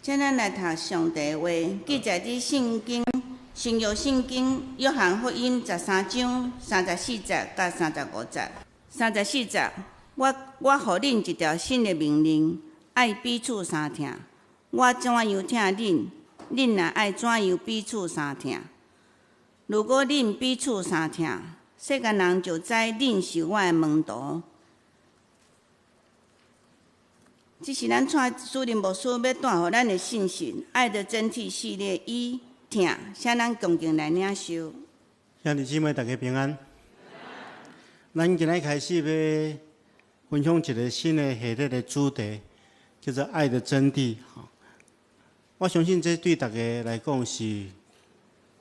請咱來讀上帝話，記載佇聖經新約聖經約翰福音13章34節佮35節。34節，我予恁一條新的命令，愛彼此相疼。我怎樣疼恁，恁也愛怎樣彼此相疼。如果恁彼此相疼，世間人就知恁是我的門徒。這是咱蔡主任牧師欲帶予咱的信息，愛的真諦系列一疼，請咱共同來領受。兄弟姊妹，大家平安。咱今仔開始欲分享一個新的系列的主題，叫做“愛的真諦”。我相信這對大家來講是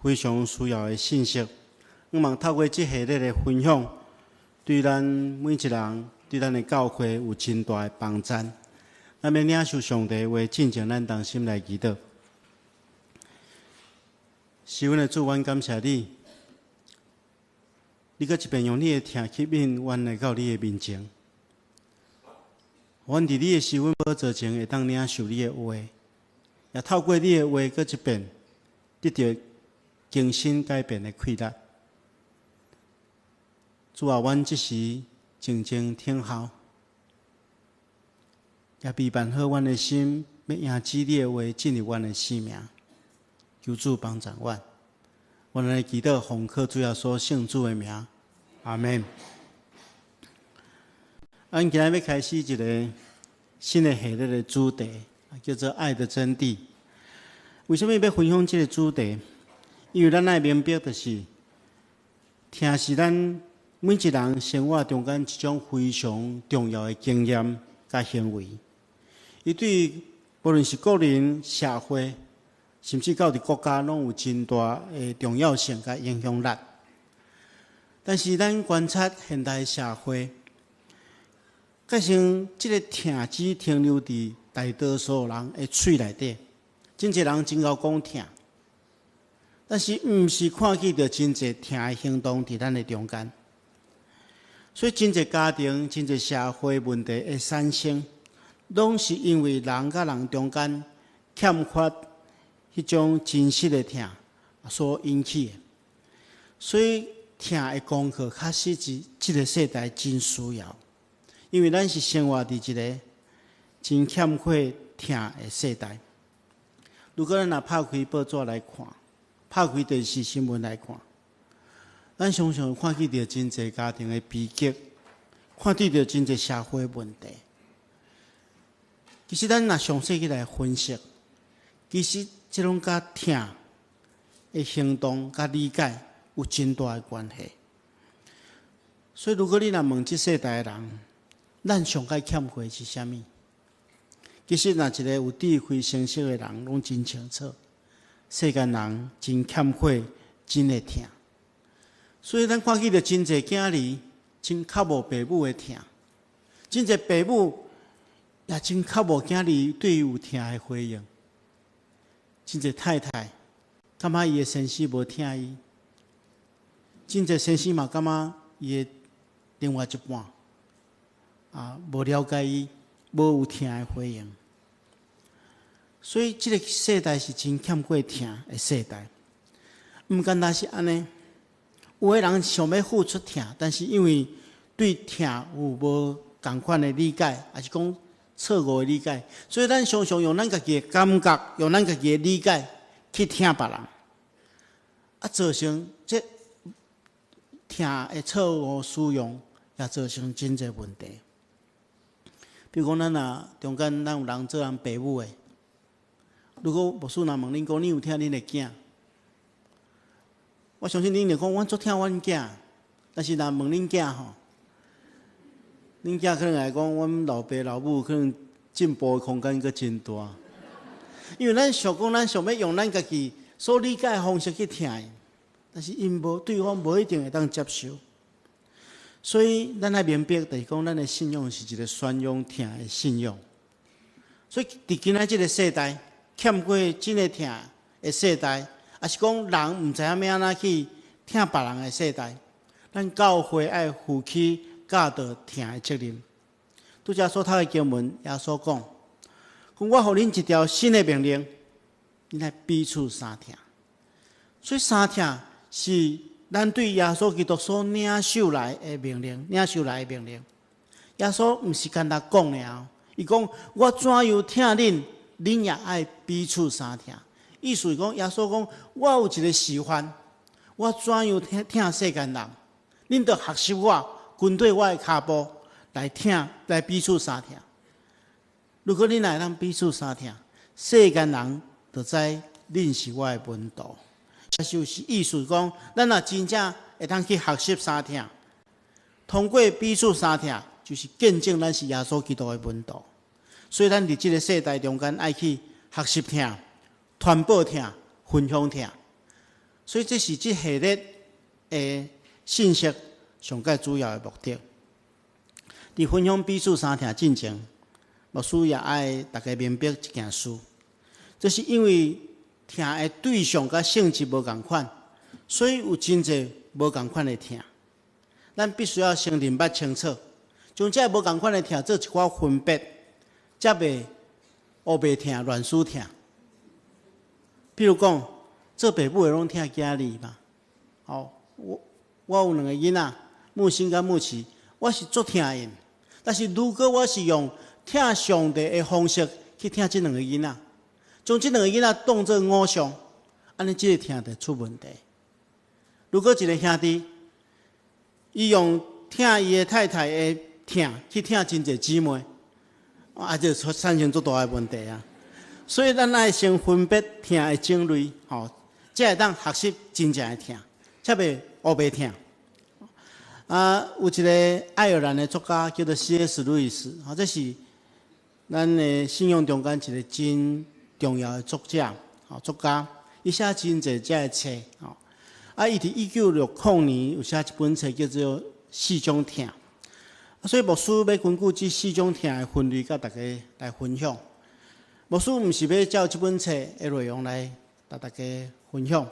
非常需要的信息。希望透過這系列的分享，對咱每一人、對咱的教會有真大的幫助。咱欲領受上帝話，進前咱同心來祈禱。是阮的主，阮感謝你，你閣一遍用你的疼吸引阮來到你的面前。阮佇你的施恩寶座前會當領受你的話，也透過你的話，閣一遍得著更新改變的氣力。主啊，阮這時靜靜聽候。也預備好阮的心，欲迎接你的話進入阮的生命。求主幫助阮，阮來祈禱奉靠主耶穌聖子的名，阿們。咱今仔欲開始一個新的系列的主題，叫做“愛的真諦”。為啥物欲分享這個主題？因為咱愛明白，就是疼是咱每一人生活中間一種非常重要的經驗佮行為。伊對無論是個人、社會，甚至到佇國家，攏有真大的重要性佮影響力。但是，咱觀察現代社會，改成這個疼只停留佇大多數人的喙內底，真濟人真𠢕講疼，但是毋是看見著真濟疼的行動佇咱的中間。所以，真濟家庭、真濟社會問題的產生，攏是因為人佮人中間欠缺彼種真實的疼所引起的。所以疼的功課確實是這個世代真需要，因為咱是生活佇一個真欠缺疼的世代。如果咱若拍開報紙來看，拍開電視新聞來看，咱常常看見著真濟家庭的悲劇，看見著真濟社會問題。其實咱若詳細去來分析，其實這攏佮疼的行動佮理解有真大的關係。所以，如果你若問這世代的人，咱上蓋欠缺的是啥物？其實，若一個有智慧成熟的人，攏真清楚，世間人真欠缺真的疼。所以，咱看見著真濟囝兒真較無爸母的疼，真濟爸母也真較無囝兒對伊有疼的回應。真濟太太感覺伊的先生無疼伊，真濟先生嘛感覺伊的另外一半無了解伊，無有疼的回應。所以，這個世代是真欠缺疼的世代。毋干焦是按呢，有的人想欲付出疼，但是因為對疼有無仝款的理解，抑是講錯誤的理解，所以咱常常用咱家己的感覺，用咱家己的理解去疼別人，造成這疼的錯誤使用，也造成真濟問題。比如講，咱若中間咱有人做人爸母的，如果牧師若問恁講，你有疼恁的囝？我相信恁會講，阮足疼阮囝。但是若問恁囝吼，恁囝可能會講，阮老爸老母可能進步的空間閣真大。因為咱想講，咱想欲用咱家己所理解的方式去疼伊，但是𪜶無對方無一定會當接受。所以咱愛明白，就是講咱的信仰是一個宣揚疼的信仰。所以佇今仔這個世代，欠缺真的疼的世代，抑是講人毋知影欲按怎去疼別人的世代，咱教會愛負起教導疼的責任。拄才所讀的經文，耶穌講，講我予恁一條新的命令，恁愛彼此相疼。所以相疼是咱對耶穌基督所領受來的命令，領受來的命令。耶穌毋是干焦講爾，伊講我怎樣疼恁，恁也愛彼此相疼。意思是講，耶穌講我有一個示範，我怎樣疼疼世間人，恁著學習我，跟綴我的跤步來疼，來彼此相疼。如果恁會當彼此相疼，世間人就知恁是我的門徒。這就是意思講，咱若真正會當去學習相疼，通過彼此相疼，就是見證咱是耶穌基督的門徒。所以，咱佇這个世代中間，愛去學習疼、傳播疼、分享疼。所以，這是這系列的信息上蓋主要的目的。佇分享彼此相疼進前，牧師也愛大家明白一件事，這是因為疼的對象佮性質無仝款，所以有真濟無仝款的疼。咱必須要先認捌清楚，將這個無仝款的疼做一寡分別，才袂烏白疼、亂輸疼。比如講，做爸母的攏疼囝兒嘛。吼，我有兩个囡仔，木星佮木奇，我是足疼𪜶。但是如果我是用疼上帝的方式去疼這兩个囡仔，將這兩個囡仔當做偶像，按呢這个疼就出問題。如果一个兄弟，伊用疼伊的太太的疼去疼真濟姊妹，啊，就出產生足大的問題啊！所以咱愛先分別疼的種類，吼，才會當學習真正的疼，才袂烏白疼。啊，有一个愛爾蘭的作家叫做 C.S. 路易斯，吼，這是咱的信仰中間一个真重要的作者，吼，作家，伊寫真濟這个冊，吼，啊，伊佇1960年有寫一本冊叫做《四種疼》，所以牧師欲根據這四種疼的分類，佮大家來分享。牧師毋是欲照這本冊的內容來共大家分享，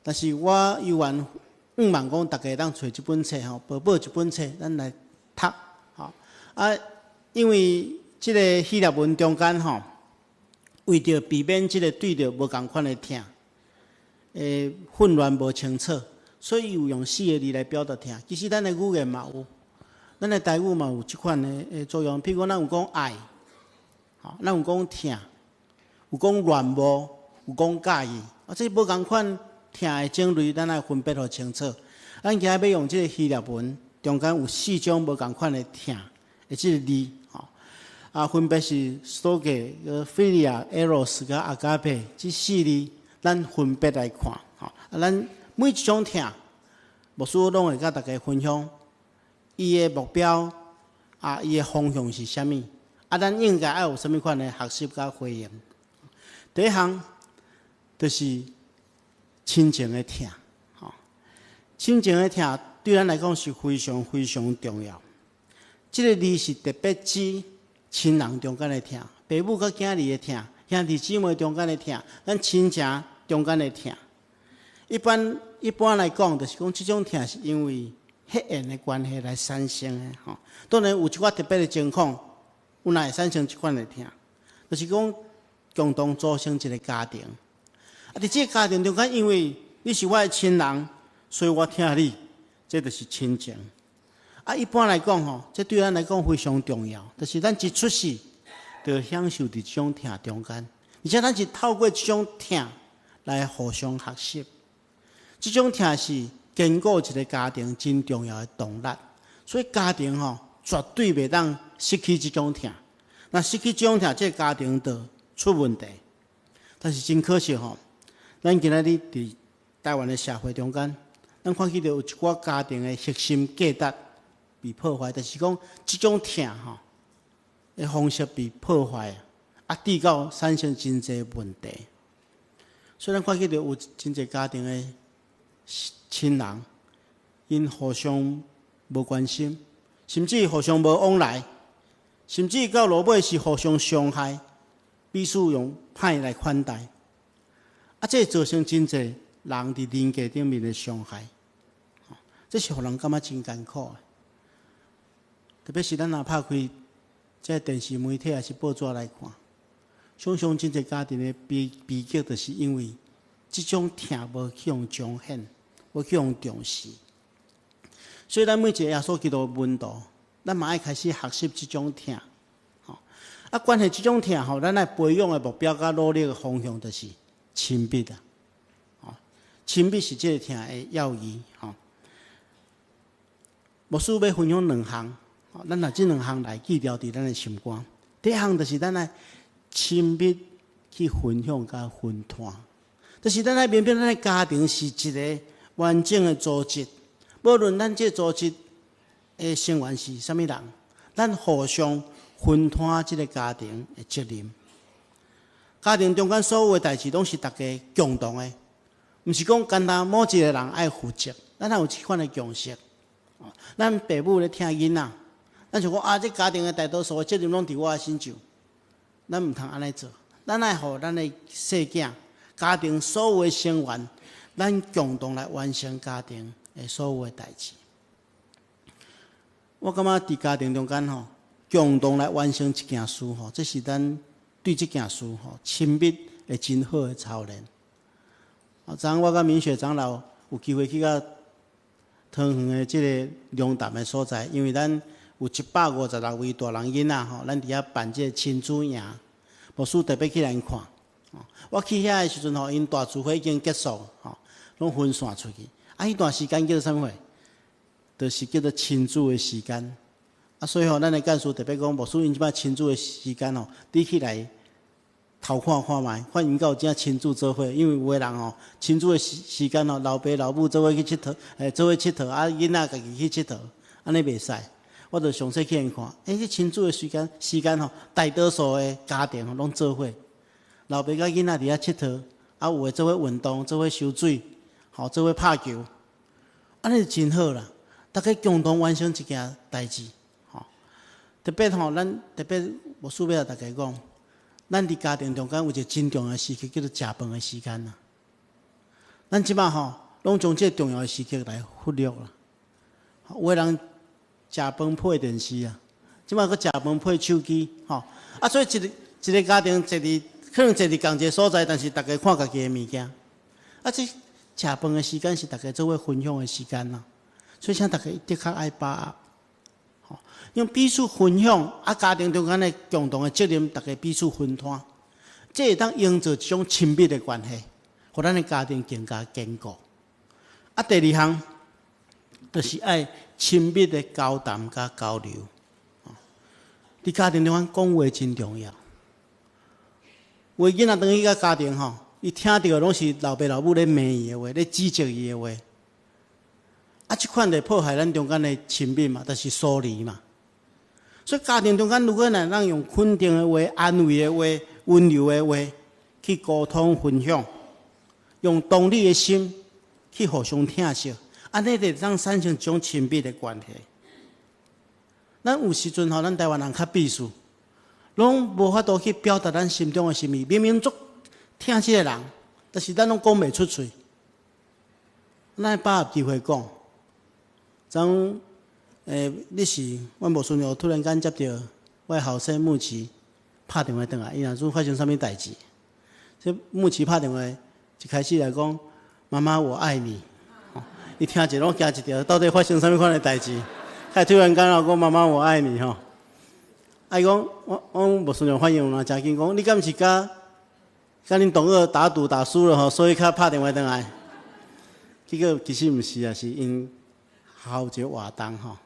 但是我猶原向望講，大家會當揣這本冊吼，薄薄一本冊，咱來讀，吼啊，因為這个希臘文中間吼，為著避免這个對著無仝款的疼，混亂無清楚，所以有用四个字來表達疼。其實咱的語言嘛有，咱的台語嘛有這款的作用。譬如講，咱有講愛，吼，咱有講疼，有講戀慕，有講佮意，啊，這無仝款疼的種類，咱愛分別予清楚。咱今仔欲用這个希臘文中間有四種無仝款的疼的這个字，吼，啊，分別是 storge、philia、eros 佮 agape 這四字，咱分別來看，吼。啊，咱每一種疼，牧師攏會佮大家分享，伊的目標啊，伊的方向是啥物？啊，咱應該愛有啥物款的學習佮回應。第一項就是親情的疼，吼，親情的疼對咱來講是非常非常重要。這个字是特別指親人中間的疼，爸母佮囝兒的疼，兄弟姊妹中間的疼，咱親情中間的疼。一般來講，就是講這種疼是因為血緣的關係來產生的，吼。當然有一寡特別的情況，有哪會產生這款的疼，就是講共同組成一个家庭。啊，佇這个家庭中間，因為你是我的親人，所以我疼你，這就是親情。啊，一般來講吼，這對咱來講非常重要，就是咱一出世就享受佇這種疼中間，而且咱是透過這種疼來互相學習。這種疼是堅固一个家庭真重要的動力，所以家庭吼絕對袂當失去這種疼。若失去這種疼，這个家庭就出問題。但是真可惜吼，咱今仔日佇台灣的社會中間，咱看見著有一寡家庭的核心價值被破壞，就是講這種疼吼的方式被破壞，啊，致到產生真濟問題。所以咱看見著有真濟家庭的親人，𪜶互相無關心，甚至互相無往來，甚至到落尾是互相傷害，彼此用歹來款待，啊，這造成真濟人佇人格頂面的傷害，這是予人感覺真艱苦的。特別是咱若拍開這電視媒體，抑是報紙來看，常常真濟家庭的悲悲劇，就是因為這種疼無去予彰顯，無去予重視。所以，咱每一個耶穌基督的門徒，咱嘛愛開始學習這種疼。吼，啊，關係這種疼吼，咱愛培養的目標佮努力的方向，就是親密啊。吼，親密是這个疼的要義。吼，牧師欲分享兩項，咱拿這兩項來記牢佇咱的心肝。第一項就是咱愛親密去分享佮分攤，就是咱愛明白咱的家庭是一个完整的組織。無論咱這個組織的成員是啥物人，咱互相分攤這个家庭的責任。家庭中間所有的代誌，攏是大家共同的，毋是講干焦某一个人愛負責。咱愛有這款的共識。咱爸母咧疼囡仔，咱就講啊，這家庭的大多數的責任攏佇我的身上，咱毋通按呢做。咱愛予咱的細囝，家庭所有的成員，咱共同來完成家庭的所有的代誌。我感覺佇家庭中間吼，共同來完成一件事吼，這是咱對這件事吼親密的真好的操練。啊，昨昏我佮明雪長老有機會去到桃園的這个龍潭的所在，因為咱有156位大人囡仔吼，咱佇遐辦這个親子營，牧師特別去來看。我去遐的時陣吼，𪜶大聚會已經結束，吼，攏分散出去。啊，彼段時間叫做啥物貨？就是叫做親子的時間。啊，所以吼，咱的幹事特別講，牧師𪜶這擺親子的時間吼，你去來偷看看覓，看𪜶敢有真親子做伙。因為有的人吼，親子的時時間吼，老爸老母做伙去𨑨迌，做伙𨑨迌，啊，囡仔家己去𨑨迌，按呢袂使。我就詳細去𪜶看，這親子的時間時間吼，大多數的家庭吼攏做伙，老爸佮囡仔佇遐𨑨迌，啊，有的做伙運動，做伙游水，吼，做伙拍球，按呢就真好啦。大家共同完成一件代誌，吼。特別吼，咱特別牧師欲共大家講，咱佇家庭中間有一个真重要的時刻，叫做食飯的時間啦。咱這擺吼，攏將這个重要的時刻來忽略啦。有的人食飯配電視啊，這擺閣食飯配手機，吼。啊，所以一个一个家庭坐佇可能坐佇仝一个所在，但是逐家看家己的物件。啊，這食飯的時間是逐家做伙分享的時間啦。所以請大家的確愛把握，吼，用彼此分享，啊，家庭中間的共同的責任，大家彼此分攤，這會當營造一種親密的關係，予咱的家庭更加堅固。啊，第二項就是愛親密的交談佮交流。佇家庭中間講話真重要。有的囡仔轉去到家庭吼，伊聽著的攏是老爸老母咧罵伊的話，咧指責伊的話。啊，這款就破壞咱中間的親密嘛，就是疏離嘛。所以家庭中間如果若咱用肯定的話、安慰的話、溫柔的話去溝通分享，用同理的心去互相疼惜，按呢就會當產生一種親密的關係。咱有時陣吼，咱台灣人較避暑，攏無法度去表達咱心中的心意。明明足疼這个人，但是咱攏講袂出喙。咱愛把握機會講。昨昏，你是阮牧師娘突然間接著我的後生牧師拍電話轉來，伊若說發生啥物代誌？這牧師拍電話一開始來講：“媽媽，我愛你。”伊聽者攏驚一跳，到底發生啥物款的代誌？他突然間講：“媽媽，我愛你。”吼，啊，伊講我我牧師娘反應若誠緊，講你敢是佮佮恁同學打賭打輸了吼，所以較拍電話轉來。結果其實毋是啊，是𪜶學校有一個活動吼，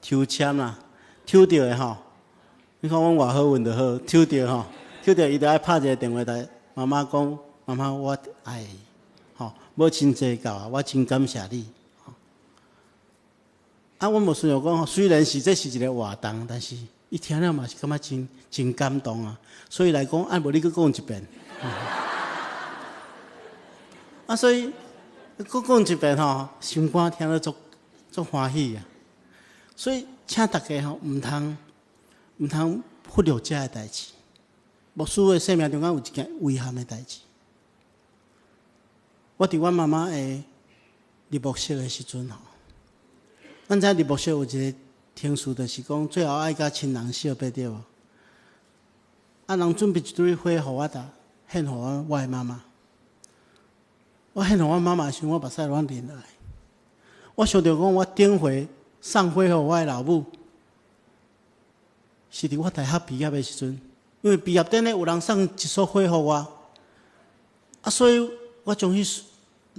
抽籤啦，抽著的吼，你看阮偌好運就好，抽著吼，抽著伊就愛拍一個電話來，媽媽講，媽媽我愛你，吼，母親節到啊，我真感謝你。啊，阮牧師娘講吼，雖然是這是一個活動，但是伊聽了嘛是感覺真真感動啊。所以來講，啊，無你閣講一遍。啊，所以閣講一遍吼，心肝聽了足足歡喜啊！所以請大家吼，毋通毋通忽略這个代誌。牧師的生命中間有一件遺憾的代誌。我佇阮媽媽的入墓式的時陣吼，咱知入墓式有一個程序，就是講最後愛佮親人惜別對無？啊，人準備一堆花予我，就獻予我的媽媽。我獻予我媽媽的時陣，我目屎攏流落來。我想著講，我頂回送花予我的老母，是佇我大學畢業的時陣，因為畢業典禮有人送一束花予我，啊，所以我將彼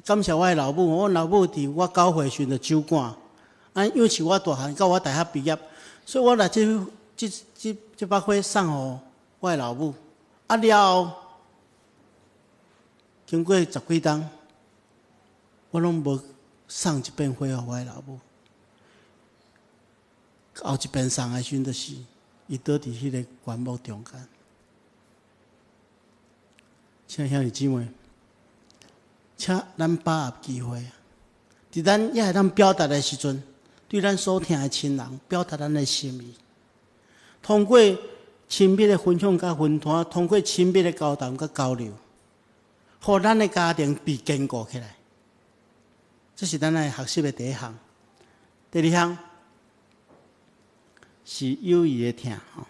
感謝我的老母。我老母佇我9歲時陣就酒趕，啊，養飼我大漢到我大學畢業，所以我來這這這這把花送予我的老母。啊了後，經過十幾冬，我攏無送一遍花予我的老母。後一遍送的時陣，就是伊倒佇彼个棺木中間。親愛兄弟姊妹，請咱把握機會，佇咱猶會當表達的時陣，對咱所疼的親人表達咱的心意，通過親密的分享佮分攤，通過親密的交談佮交流，予咱的家庭被堅固起來。這是咱愛學習的第一項。第二項是友誼的疼。吼，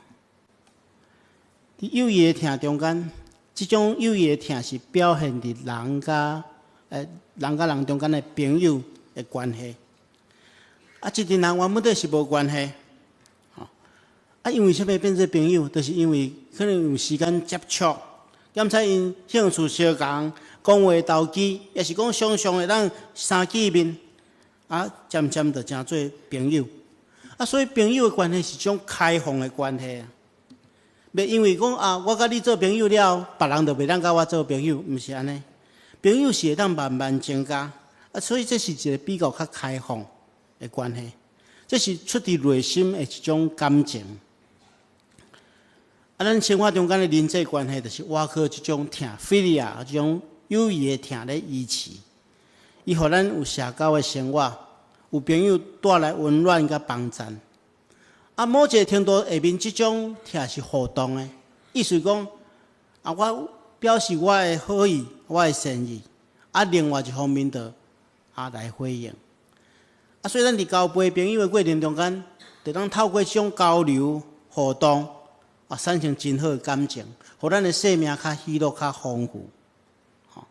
佇友誼的疼中間，這種友誼的疼是表現佇人佮人中間的朋友的關係。啊，這陣人原本底是無關係，吼。啊，因為啥物變做朋友？就是因為可能有時間接觸，兼且𪜶興趣相仝，講話投機，抑是講常常會當相見面，啊，漸漸就成做朋友。啊，所以朋友的關係是一種開放的關係啊。袂因為講啊，我佮你做朋友了，別人就袂當佮我做朋友，毋是按呢。朋友是會當慢慢增加，啊，所以這是一個比較較開放的關係。這是出自內心的一種感情。啊，咱生活中間的人際關係，就是倚靠這種疼，philia 這種友誼的疼咧維持。伊予咱有社交的生活，有朋友帶來溫暖佮幫贊。啊，某一個程度下面，這種疼是互動的，意思講，啊，我表示我的好意，我的善意，啊，另外一方面就啊來回應。啊，所以咱佇交陪朋友的過程中間，就當透過這種交流互動，啊，產生真好的感情，予咱的生命較喜樂、較豐富。吼，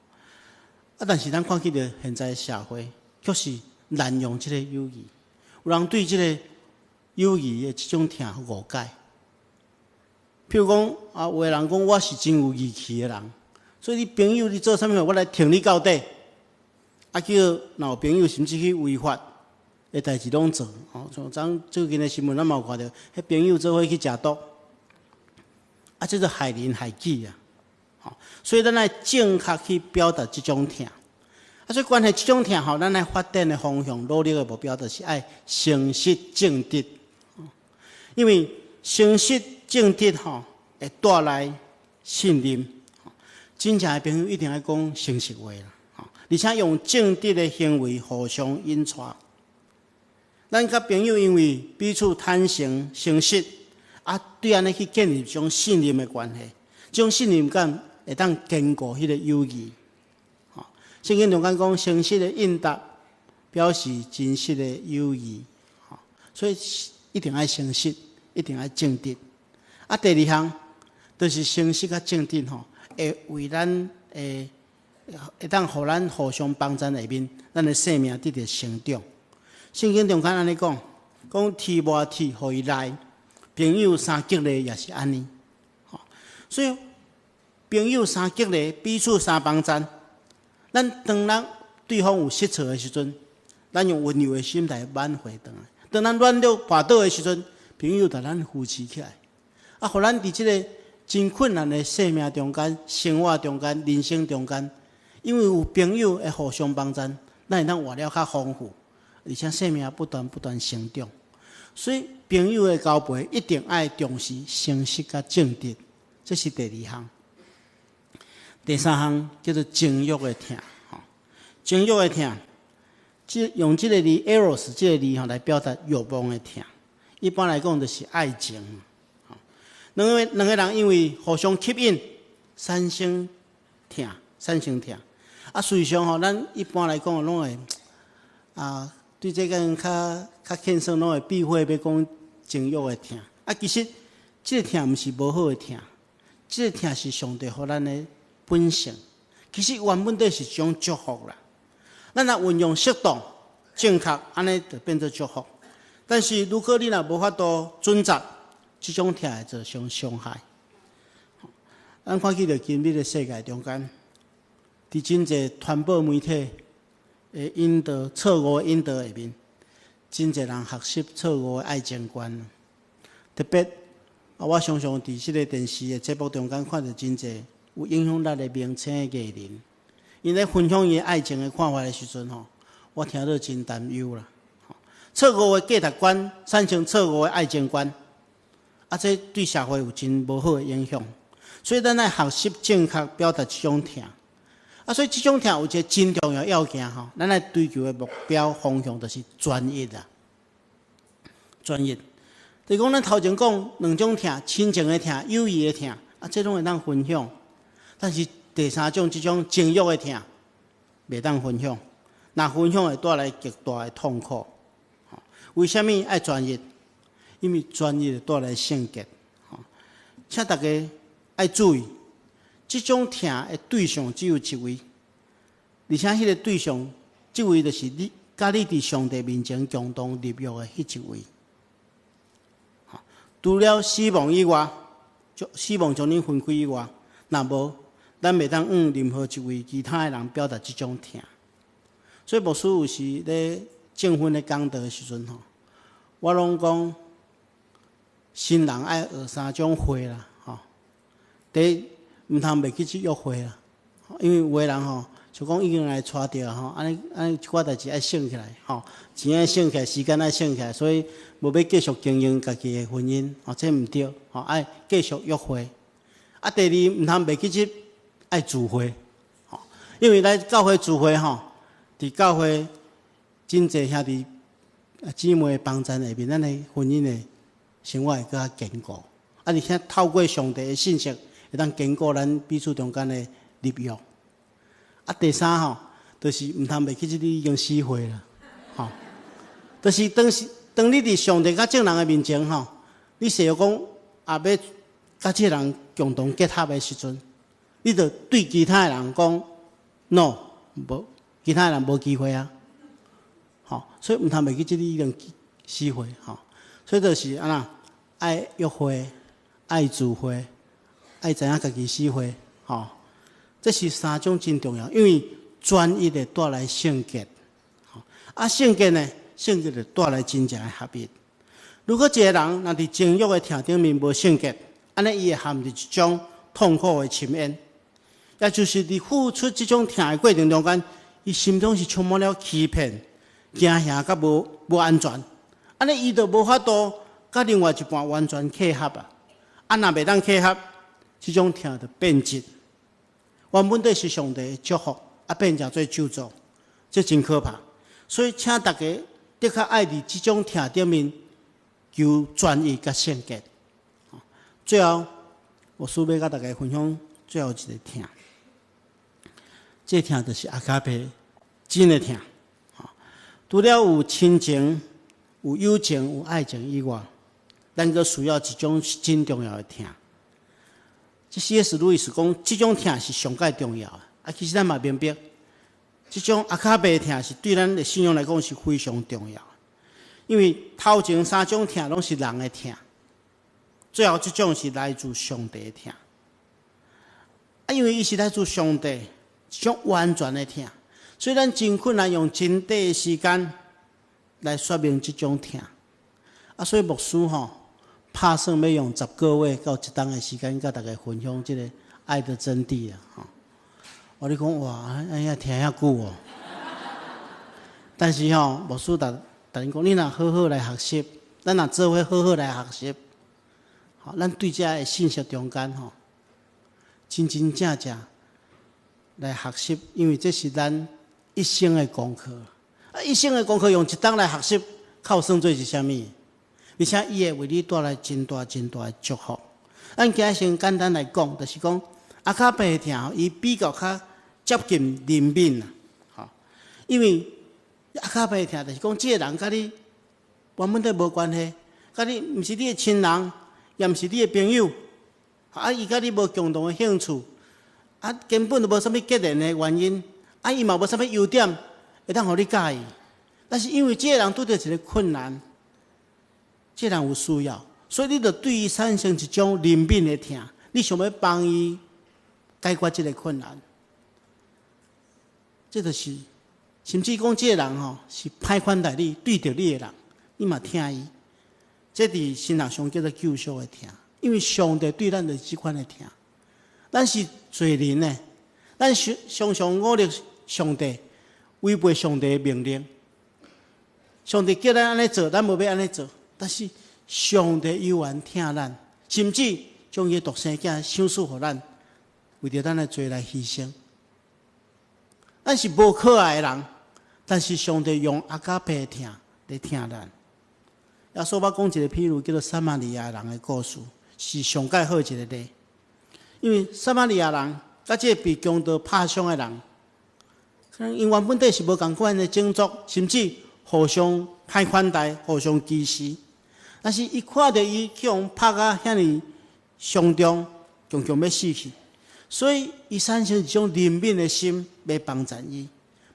啊，但是咱看見著現在社會，卻是濫用這個友誼，有人對這個友誼的這種疼誤解。譬如講，啊，有的人講我是真有義氣的人，所以你朋友你做啥物，我來挺你到底。啊，叫若有朋友甚至去違法的代誌攏做，吼，像昨最近的新聞，咱嘛有看著，彼朋友做伙去食毒，啊，這就害人害己啊！吼，所以咱愛正確去表達這種疼。啊，所以關係這種疼吼，咱愛發展的方向，努力的目標，就是愛誠實正直。因為誠實正直吼，會帶來信任。真正的朋友一定愛講誠實話啦，吼，而且用正直的行為互相引帶。咱佮朋友因為彼此坦誠、誠實，啊，對按呢去建立這種信任的關係，這種信任感會當堅固彼個友誼。吼，聖經中間講，誠實的應答表示真實的友誼。吼，所以一定愛誠實，一定愛正直。啊，第二項就是誠實佮正直吼，會為咱會會當予咱互相幫贊下面，咱的生命得著成長。聖經中間按呢講，講天磨鐵予伊來，朋友相激勵也是按呢。吼，所以朋友相激勵，彼此相幫贊。咱當咱對方有失錯的時陣，咱用溫柔的心來挽回轉來。當咱軟弱跋倒的時陣，朋友共咱扶持起來，啊，予咱佇這個真困難的生命中間、生活中間、人生中間，因為有朋友會互相幫贊，咱會當活了較豐富，而且生命不斷不斷成長。所以朋友的交陪一定愛重視誠實佮正直，這是第二項。第三項叫做情慾的疼，吼，情慾的疼，這用這個字 eros 這個字吼來表達慾望的疼。一般來講就是愛情。兩個人因為互相吸引，產生疼，產生疼。啊，事實上吼，咱一般來講攏會啊，對這個較較輕鬆，攏會避諱欲講情慾的疼。啊，其實這個疼毋是無好的疼。這个疼是上帝予咱的本性，其實原本底是一種祝福啦。咱若運用適當、正確，按呢就變做祝福。但是如果你若無法度準則，這種疼會造成傷害。咱看見著今日的世界中間，佇真濟傳播媒體的引導、錯誤的引導下面，真濟人學習錯誤的愛情觀。特別啊，我常常佇這个電視的節目中間看著真濟有影響力的明星的藝人，𪜶咧分享𪜶愛情的看法的時陣吼，我聽了真擔憂啦。錯誤的價值觀產生錯誤的愛情觀，啊，這對社會有真無好的影響。所以咱愛學習正確表達這種疼。啊，所以這種疼有一个真重要要件吼，咱愛追求的目標方向就是專一啊，專一。就是講咱頭前講兩種疼，親情的疼、友誼的疼，啊，這攏會當分享。但是第三種這種情慾的疼，袂當分享。若分享會帶來極大的痛苦。為啥物愛專一？因為專一會帶來聖潔。請大家愛注意，這種疼的對象只有一位，而且彼个對象，這位就是你，佮你佇上帝面前共同立約的彼一位。除了死亡以外，死亡將恁分開以外，若無，咱袂當向任何一位其他的人表達這種疼。所以牧師有時咧證婚的講道的時陣吼，我攏講新人愛學三種話啦，吼。第一，毋通袂記得約會啦，因為有的人吼，就講已經來娶著吼，按呢按呢一寡代誌愛省起來，吼，錢愛省起來，時間愛省起來，所以無欲繼續經營家己的婚姻，吼，這毋對，吼，愛繼續約會。啊，第二，毋通袂記得愛聚會，吼，因為來教會聚會吼，佇教會真濟兄弟姊妹的幫贊下面，咱的婚姻的生活會閣較堅固。啊，而且透過上帝的信息，會當堅固咱彼此中間的立約。啊，第三吼，就是毋通袂記得你已經死會啦，吼，就是當時當你佇上帝佮眾人的面前吼，你誓約講啊，欲佮這个人共同結合的時陣，你就對其他的人講 no，無，其他的人無機會啊，吼，所以毋通袂記得你已經死會，吼，所以就是按怎，愛約會，愛聚會，愛知影家己死會，吼。這是三種真重要，因為專一會帶來聖潔，啊，聖潔呢，聖潔就帶來真正的合一。如果一個人若佇情慾的疼頂面無聖潔，按呢伊會陷入一種痛苦的深淵，也就是佇付出這種疼的過程中間，伊心中是充滿了欺騙、驚嚇佮無安全，按呢伊就無法度佮另外一半完全契合啊！啊，若袂當契合，這種疼就變質。原本底是上帝的祝福，啊變成做咒詛，這真可怕。所以，請大家的確愛佇這種疼頂面求專一佮聖潔。最後，牧師欲佮大家分享最後一个疼，這個疼就是阿卡貝真的疼。除了有親情、有友情、有愛情以外，咱閣需要一種真重要的疼。這 C.S. 路易斯講，這種疼是上蓋重要的。啊，其實咱嘛明白，這種阿卡貝疼是對咱的信仰來講是非常重要。因為頭前三種疼攏是人的疼，最後這種是來自上帝的疼。啊，因為伊是來自上帝，一種完全的疼，所以咱真困難用真短的時間來說明這種疼。啊，所以牧師吼，拍算欲用10個月到一冬的時間，佮大家分享這个愛的真諦啊！吼，我咧講哇，哎呀，聽遐久哦。但是吼，牧師逐逐恁講，你若好好來學習，咱若做伙好好來學習，吼，咱對這个信息中間吼，真真正正來學習，因為這是咱一生的功課。啊，一生的功課用一冬來學習，靠算做是啥物？而且伊會為你帶來真大真大的祝福。咱今仔先簡單來講，就是講阿卡貝的疼，伊比較較接近憐憫啦，吼。因為阿卡貝的疼，就是講這个人佮你原本都無關係，佮你毋是你的親人，也毋是你的朋友，啊，伊佮你無共同的興趣，啊，根本就無啥物結連的原因，啊，伊嘛無啥物優點，會當予你佮意。但是因為這个人拄著一个困難，這个人有需要，所以你就對伊產生一種憐憫的疼，你想欲幫伊解決這个困難。這就是，甚至講這个人吼是歹款待你，對著你的人，你嘛疼伊。這佇神學上叫做救贖的疼，因為上帝對咱就是這款的疼。咱是罪人呢，咱常常常忤逆上帝，違背上帝的命令。上帝叫咱按呢做，咱無欲按呢做。但是上帝猶原疼咱，甚至將伊的獨生囝賞賜予咱，為著咱的罪來犧牲。咱是無可愛的人，但是上帝用阿迦彼的疼來疼咱。耶穌捌講一個譬喻，叫做撒瑪利亞人的故事，是上蓋好一个例。因為撒瑪利亞人佮這个被強盜拍傷的人，可能𪜶原本底是無仝款的種族，甚至互相歹款待、互相歧視。但是伊看著伊去予拍甲遐爾傷重，強強欲死去，所以伊產生一種憐憫的心，欲幫贊伊。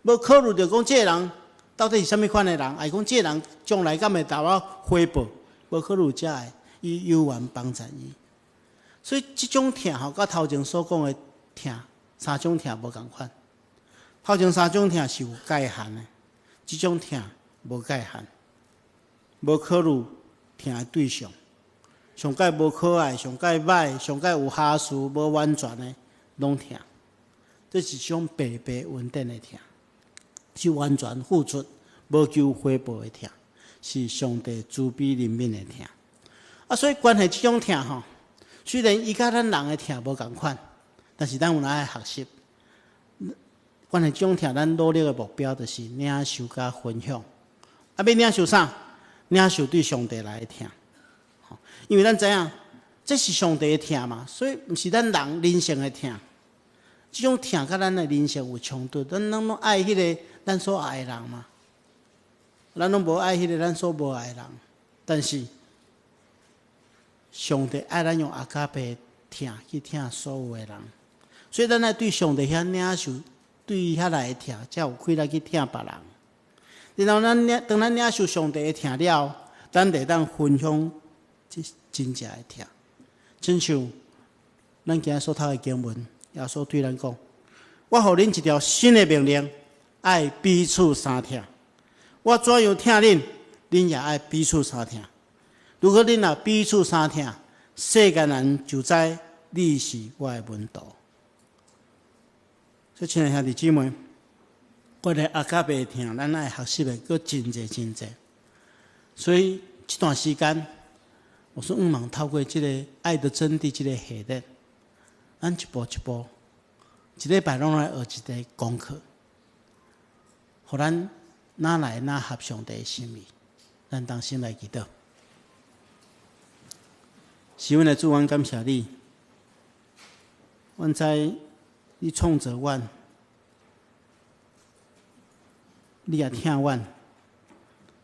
無考慮著講這个人到底是啥物款的人，抑是講這个人將來敢會沓我回報，無考慮這个，伊猶原幫贊伊。所以這種疼吼，佮頭前所講的疼，三種疼無仝款。頭前三種疼是有界限的，這種疼無界限，無考慮疼的對象，上蓋無可愛，上蓋歹，上蓋有瑕疵、無完全的，攏疼。這是一種白白恩典的疼，是完全付出、無求回報的疼，是上帝慈悲憐憫的疼。啊，所以關係這種疼吼，雖然伊佮咱人的疼無仝款，但是咱有愛學習。關係這種疼，咱努力的目標就是領受佮分享。啊，欲領受啥？領受對上帝來的疼。因為咱知影，這是上帝的疼嘛，所以毋是咱人人性的疼。這種疼佮咱的人性有衝突，咱攏攏愛彼个咱所愛的人嘛，咱攏無愛彼个咱所無愛的人。但是上帝愛咱用阿迦彼疼去疼所有的人，所以咱愛對上帝遐領受，對伊遐來的疼，才有氣力去疼別人。然後咱領當咱領受上帝的疼了，咱就會當分享這真正的疼。親像咱今仔所讀的經文，耶穌對咱講：我予恁一條新的命令，愛彼此相疼。我怎樣疼恁，恁也愛彼此相疼。如果恁若彼此相疼，世間人就知你是我的門徒。所以，親愛兄弟姊妹，關於阿迦彼疼，咱愛學習的閣真濟真濟。所以這段時間，我說向望透過這个愛的真諦這个系列，咱一步一步，一禮拜攏來學一個功課，予咱愈來愈合上帝的心意。咱同心來祈禱。是阮的主，阮感謝你。阮知你創造阮，你也疼阮，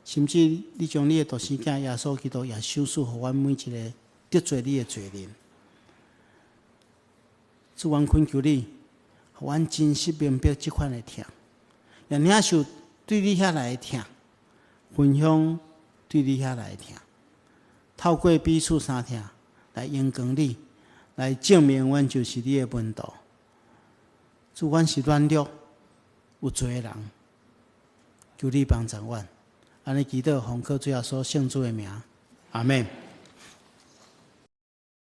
甚至你將你的獨生囝耶穌基督也賞賜予阮每一个得罪你的罪人。主，阮懇求你，予阮真實明白這款的疼，也領受對你遐來的疼，分享對你遐來的疼，透過彼此相疼來榮光你，來證明阮就是你的門徒。主，阮是軟弱有罪的人，求你幫助阮。按呢祈禱，奉靠主耶穌聖子的名，阿們。